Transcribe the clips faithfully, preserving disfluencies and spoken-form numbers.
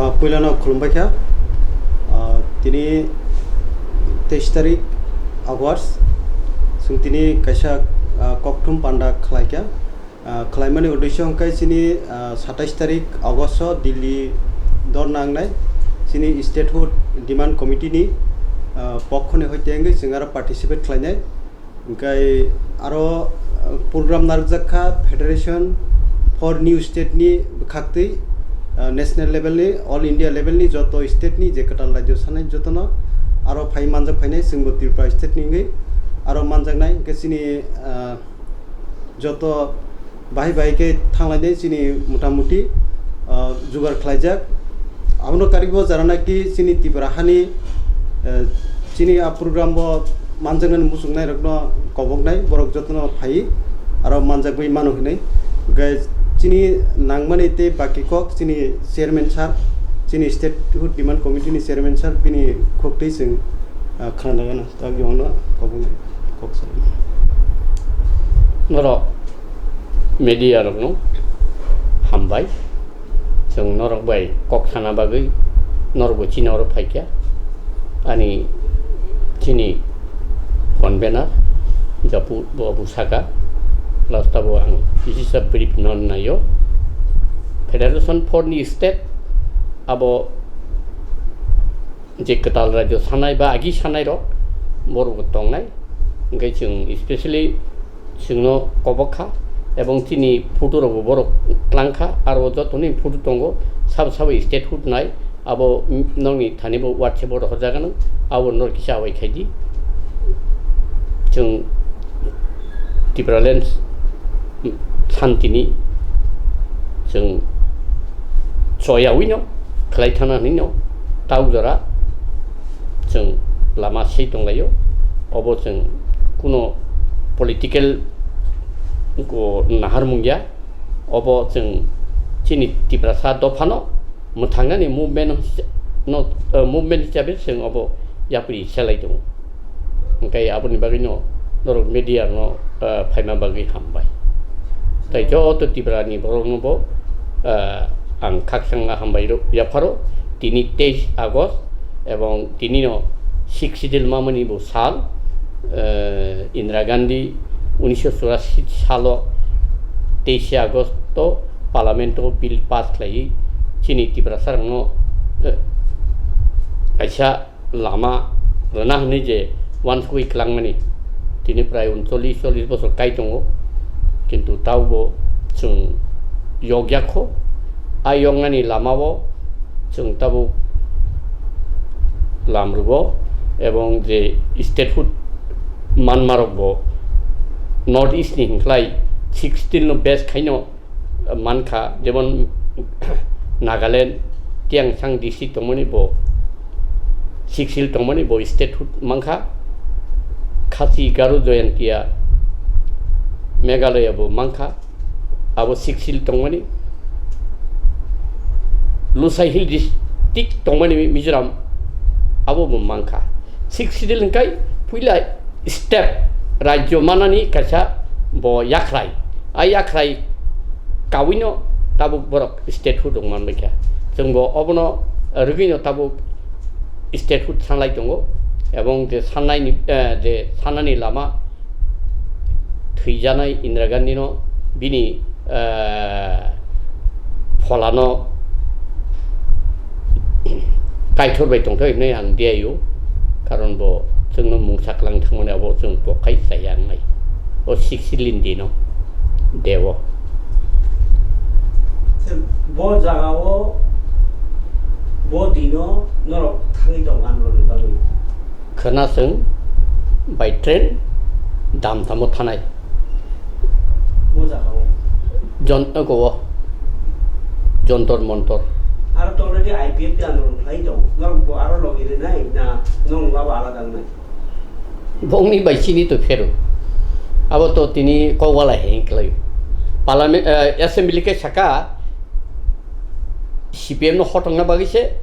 Ah, puilano khulumbai kha. Ah, tini teis tarik August, chwng tini kaisa, ah, kokthum panda khlai kha. Ah, khlaimani uddesyo hwnkhe chini, ah, satais tarik August o Delhi dor nangnai chini Statehood Demand Committee ni, ah, pokho ni hoite wngwi chwng aro participate khlainai. Hwnkhe aro, ah, program narwkjak kha Federation for New State ni bwkhaktwi, ah, national level ni, all India level ni joto state ni je kwtal rajyo sanai jotono aro phai manjak phainai, chwngbo Tripura state ni wngwi aro manjaknai. Hwnkhe chini, ah, joto bahai bahai khe thanglainai chini motamuti, ah, jugar khlaijak. Abono karwibo jara naki chini Tripura hani, eh, chini a program o manjaknani muchungnairokno koboknai, borok jotono phaiwi aro manjakgwi mano hinwi. Hwnkhe chini nangmani tei baki kok chini chairman sir, chini Statehood Demand Committee ni chairman sir, bini khuktwi chwng, ah, khna nai gana. Tei yongno koboknai kok salai. Norok media rokno hambai. Chwng norok bai kok sana bagwi norokbo chini oro phaikha. Ani chini convener Japu bo saka, last o ang kisa brief no naio. Federation for New State abo je kwtal rajyo sanai ba agi sanai rok borok bo tongnai, hwnkhe chwng specially chwngno kobok kha, ebong chini photo rokbo borok tlang kha, aro jotoni photo tongo, sabo sabo statehood nai, abo nokni thani bo WhatsApp o rohorjagano, abo norok kisa awai khaidi. Chwng Tipraland santini chwng choyawino khlai thana hinwi no tau jora chwng lama sei tonglaio. Obo chwng kuno political ko naharmung ya. Obo chwng chini Tiprasa dophano mwthangnani movement his-, no, eh, movement hisabe chwng obo yapri selai tongo. Hwnkhe aboni bagwino norok media no, eh, phaima bagwi hambai. Tai joto Tripura ni borok no bo, eh, ang khakchangma hambai rw yapharo. Tini teis August ebong tini no Sixth Schedule mamani bo sal, eh, Indira Gandhi unisho churashi salo teis August o Parliament o bill pass khlaiwi chini Tiprasa rokno, eh, kaisa lama rwna hwnwi je uansugwi kwlangmani tini prai uncholish chollish bosor kai tongo, kintu taubo chwng yokya kho. A yoknani lamao chwng tabuk lam rwo, ebong je statehood manmarokbo North East ni hwnklai sixteen no base khaino mankha, jemon Nagaland, Tiangsang district tongmani bo, Sixth Schedule tongmani bo statehood mankha, Khasi, Garo, Jaintia, Meghalaya bo mankha, abo Sixth Schedule tongmani, Lushai Hill district tongmani Mizoram, abo bo mankha. Sixth Schedule hwnkhe puila step rajyo manani kaisa bo yakhrai. A yakhrai kawino tabuk borok statehood rok manbaikha. Chwngbo obono rwgwino tabuk statehood sanlai tongo. Ebong je sannaini, eh, je sannani lama thwijanai Indira Gandhino bini, eh, pholano Kaitor bai tongthok hinwi ang diyaio, karon bo chwngno mungsa kwlang thangmani abo chwng pokhai chaya wngnai. O Sixth Schedule ni dino deo. Bo jagao, bo dino norok thangwi tong androni bagwi. Khwna chwng by train Damtamo thanai. Bo jagao. Jon-, oko o. Jontor Montor. Aro to already I P F T andolon khlai tong. Norok bo aro logi rinai na nong abo alada wngnai? Bongni bai chini to phero. Abo to tini kokwala heng khlai. Parliament, eh, assembly khe saka C P M no hotongna bagwi se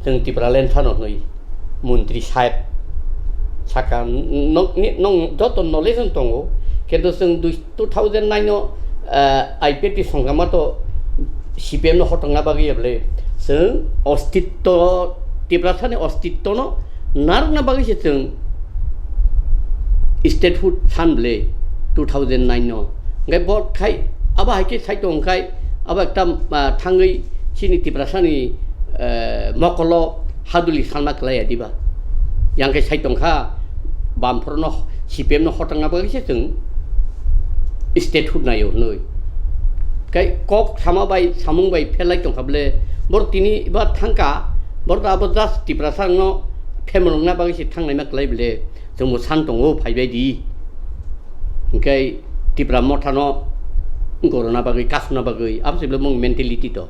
chwng Tipraland phano hwnwi. Montri saheb saka, "Nwng, nwng joto knowledge no tongo, kintu chwng dui, two thousand nine o, ah, I P F T songama to C P M no hotongna bagwi ya bwle, Chwng ostitto, Tiprasani ostittono narwkna bagwi se chwng statehood san bwle two thousand nine no. Hwnkhe bo khai abo hai khe sai tong khai abo ekta, ah, thangwi chini Tiprasani, eh, mokolo haduli sanma kwlai ya diba? Yang khe sai tong kha, bamphorno, C P M no hotangna bagwi se chwng statehood naio hwnwi. Kai kok sama bai, samung bai phelai tong kha bwle, bor tini ba thang kha, bor da abo just Tiprasa no phemrwngna bagwi se thangnaima kwlai bwle, chwngbo san tongo phaibai di. Hwnkhe Tipra Motha no gorona bagwi, kasuna bagwi, abo se bwle mung mentality to.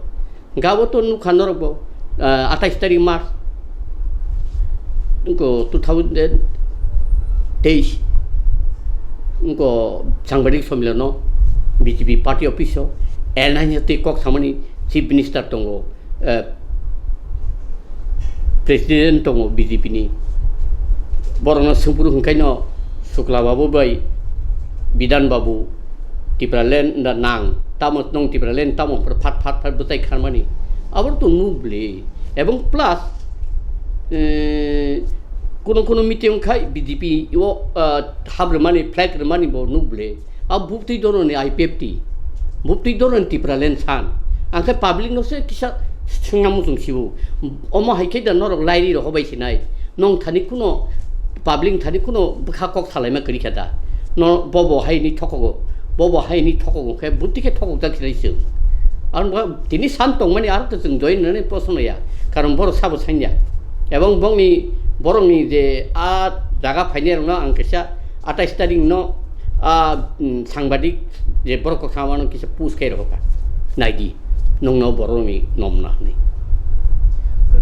Hwnkhe abo to nukha norokbo, ah, atais tarik March, wngko two thousand teis, wngko sangbadik sommilono B J P party office o N I twi kok samani chief minister tongo, eh, president tongo B J P ni. Borokno swngphuru hwnkhaino Sukla babu bai Bidhan babu, Tipraland da nang, tamo nwng Tipraland tamo phat phat phat bwtai kharmani. Abo to nuk bwle. Ebong plus, eh, kuno kuno meeting khai B J P o, ah, hap rwmani, flag rwmani bo nuk bwle. A buptwi doroni I P F T, buptwi doroni Tipraland san. Ang khe public no se kisa swngna muchung sibu. Omo hai khe da norok lairi rok hobai sinai. Nong thani kuno public thani kuno bwkha kok salaima kwrwi kha da. No bobo hai ni thokogo, bobo hai ni thokogo khe buti khe thokok jak sinai chwng. Ang ba tini san tongmani aro to chwng join nani posono ya. Karon borok sabo sanya. Ebong bongni borokni je a jaga phainai rokno ang kisa atais tarik no, a, mm, sangbadik je borok kok samano kisa push khe rokha. Naidi. Nongno borokni nomna hwnwi.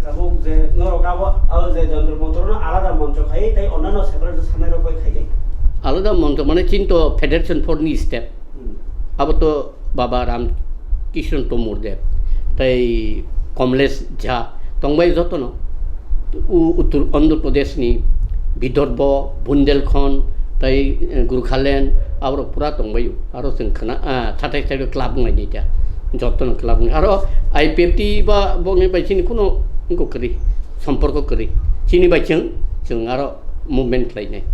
Tabuk je norok abo, abo je Jantar Mantar no alada moncho khai, tei onno separate sanai rok bai khai jai. Alada moncho mane chinto Federation for ni step. Hmm. Abo to Baba Ram Kishon Tomor Dev, tei Kamlesh Jha tongbai jotono. U-, Uttor Andhra Pradesh ni Vidarbha, Bundelkhand, tei, eh, Gorkhaland, aborok pura tongbaio. Aro chwng khna, ah, thatai thatai club wngnai ni ta. Jotono club wngnai. Aro I P F T ba bongni bai chini kuno wngko kwrwi, somporko kwrwi. Chini bai chwng, chwng aro movement khlainai.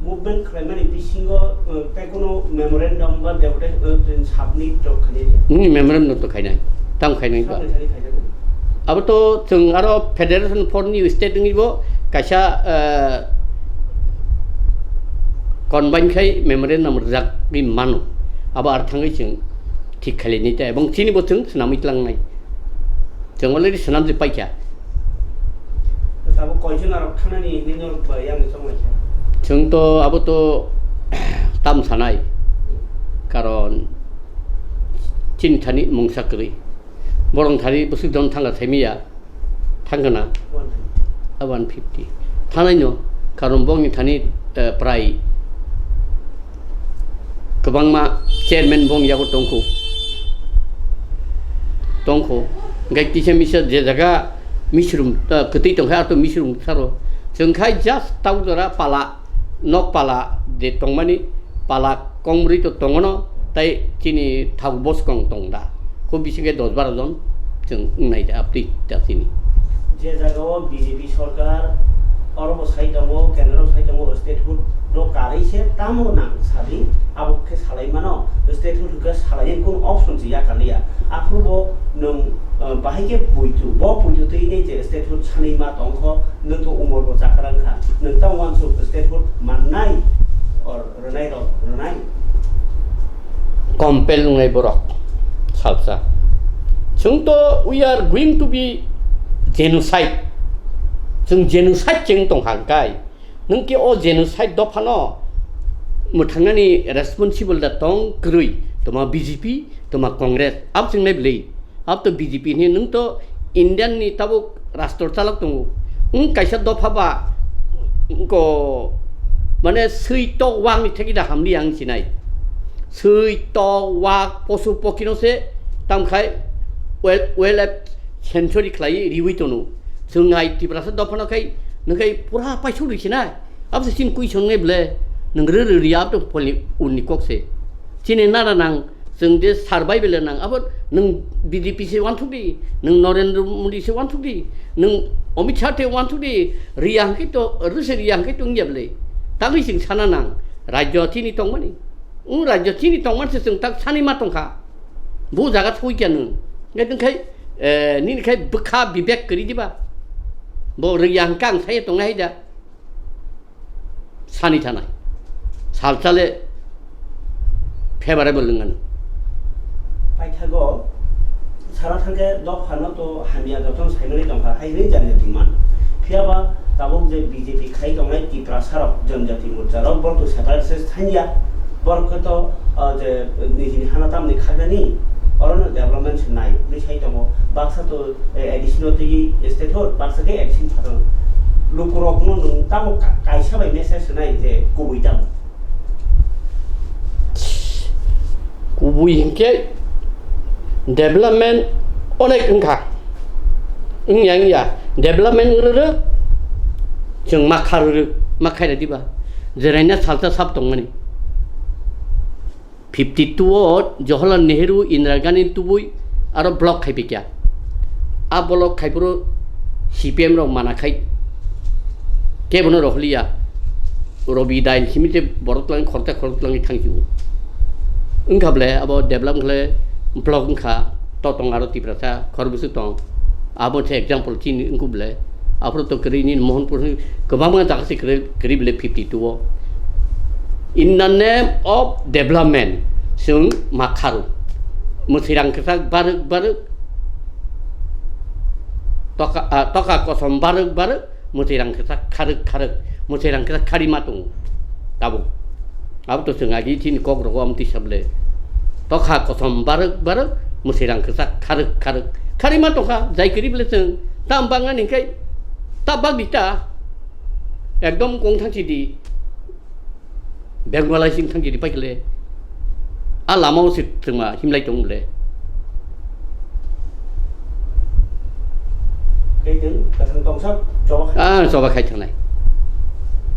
Movement khlaimani bisingo, eh, tei kuno memorandum ba deputation, eh, submit rok khainai? Hmm, memorandum to khainai. Tamo khainai ba? Sabni thani khainai? Abo to chwng aro Federation for New State wngwi bo kaisa, eh, combine khai memorandum rwjagwi mano. Abo ar thangwi chwng thik khailini ta, ebong chini bo chwng swnamwi tlangnai. Chwng already swnamjak paikha. Tabuk koijon arok thangnani hinwi norok bai yang chonglaikha? Chwng to abo to tam sanai, karon chini thani mungsa kwrwi. Borok thani bwswk don thangkha saimanya, thangkha na? One fifty. A one fifty. Thangnaino, karon bongni thani, eh, prai kwbangma chairman bong yago tongkho. Tongkho. Hwnkhe kisa misa je jaga misrum, ah, kwtwi tongkha, ato misrum saro. Chwng khai just tau jora pala, nok pala je tongmani pala kongbrwi to tongono, tei chini thau boskong tong da. Khub bisingkhe dos baro jon chwng wngnai da, aptwi da chini. Je jagao B J P sorkar, oro bo sai tongo, kendro sai tongo, statehood no karwi se tamo nang sadi, abo khe salai mano, statehood hwnkhe salaini kunu option se yakar liya. Aphuru bo nwng, uh, bahai khe puitu, bo puitu twi ni je statehood sanwi ma tongkho, nwng to umor bo chakarang kha, nwng tamo uansuk statehood mannai or rwnai rok rwnai. Compel wngnai borok salsa. Chwng to we are going to be genocide. Chwng genocide chwng tong hang kai. Nwng khe o genocide dophano mwthangnani responsible da tong kwrwi, toma B J P, toma Congress, abo chwng nai bwlwi. Abo to B J P hinwi nwng to Indian ni tabuk rastro chalok tongo. Wng kaisa dopha ba ko mane swi tok wak ni theki da hamli ang sinai. Swi tok wak posu pokino se tamkhai well, well century khlai riwi tono. Chwng ai Tiprasa dophano khai nwng khai pura paisuk ri sinai. Abo se chini kuisong nai ble nwng rw rw ri abo to poli unni kok se. Chini nana nang Chwng je survival nang, abo nwng B J P se uansuk di, nwng Narendra Modi se uansuk di, nwng Amit Shah te uansuk di, riya hwnkhe to, rwse riya hwnkhe to wngya bwle. Tangwi chwng sana nang, rajyo chini tongmani. Wng rajyo chini tongmani se chwng tak sani ma tongkha. Bo jaga soi kya nwng. Ngai tong khai, eh, nini khai bwkha bibek kwrwi diba. Bo riya hwnkhe ang saya tongnai hai da. Sani thanai. Salsa le favorable wngano. Paithago sana thangkhe dophano to hamya jotono saimani tongkha hai hwnwi jani demand. Phiyaba tabuk je B J P khai tongnai Tiprasa rok, Janjati Morcha rok, borok to separate se thangya. Borok khe to, ah, je nijini hana tamni khagnani, orono development se nai hwnwi sai tongo. Baksa to eh, A D C no twi state hood, baksa khe A D C ni phataro. Lukurokno nwng tamo ka-, kaisa bai message rwnai je kubui tamo? Kubui hinkhe development onek wngkha. Wngya wngya. Development wng rwrwk, chwng ma kha rwrwk, ma khaira diba? Jeraina salsa sap tongmani. Fifty two o Jawaharlal Nehru, Indira Gandhi tubui aro block khai pikya. A block khai phuru C P M rok mana khai kebono rohliya. Robi dain simi te borok twlang khoroksa khoroksa twlangwi thangsigo. Wngkha ble abo develop wngkha le block wngkha, totong aro Tiprasa khorokbwswk tong. Abo se example chini wngkha ble. Aphuru to kwrwi nini Mohanpur kwbangma jaga se kwrwi, kwrwi bele fifty two o. In the name of development, chwng ma kharu. Mwswirang kwchak barwk barwk, toka, ah, toka kosom barwk barwk, mwswirang kwchak kharwk kharwk, mwswirang kwchak khari ma tongo tabuk. Abo to chwng agi chini kok rogo amtwi sable. Tokha kosom barwk barwk, mwswirang kwchak kharwk kharwk. Khari ma tongkha, jai kwrwi bele chwng tam bangani hwnkhe ta bagdi ta. Ekdom kong thang sidi. Bengwalai sing thang sidi paikhle. A lama o se chwngma himlai tong le. Kaitung, kathang tongsak, choba khai. Ah, choba khai thangnai.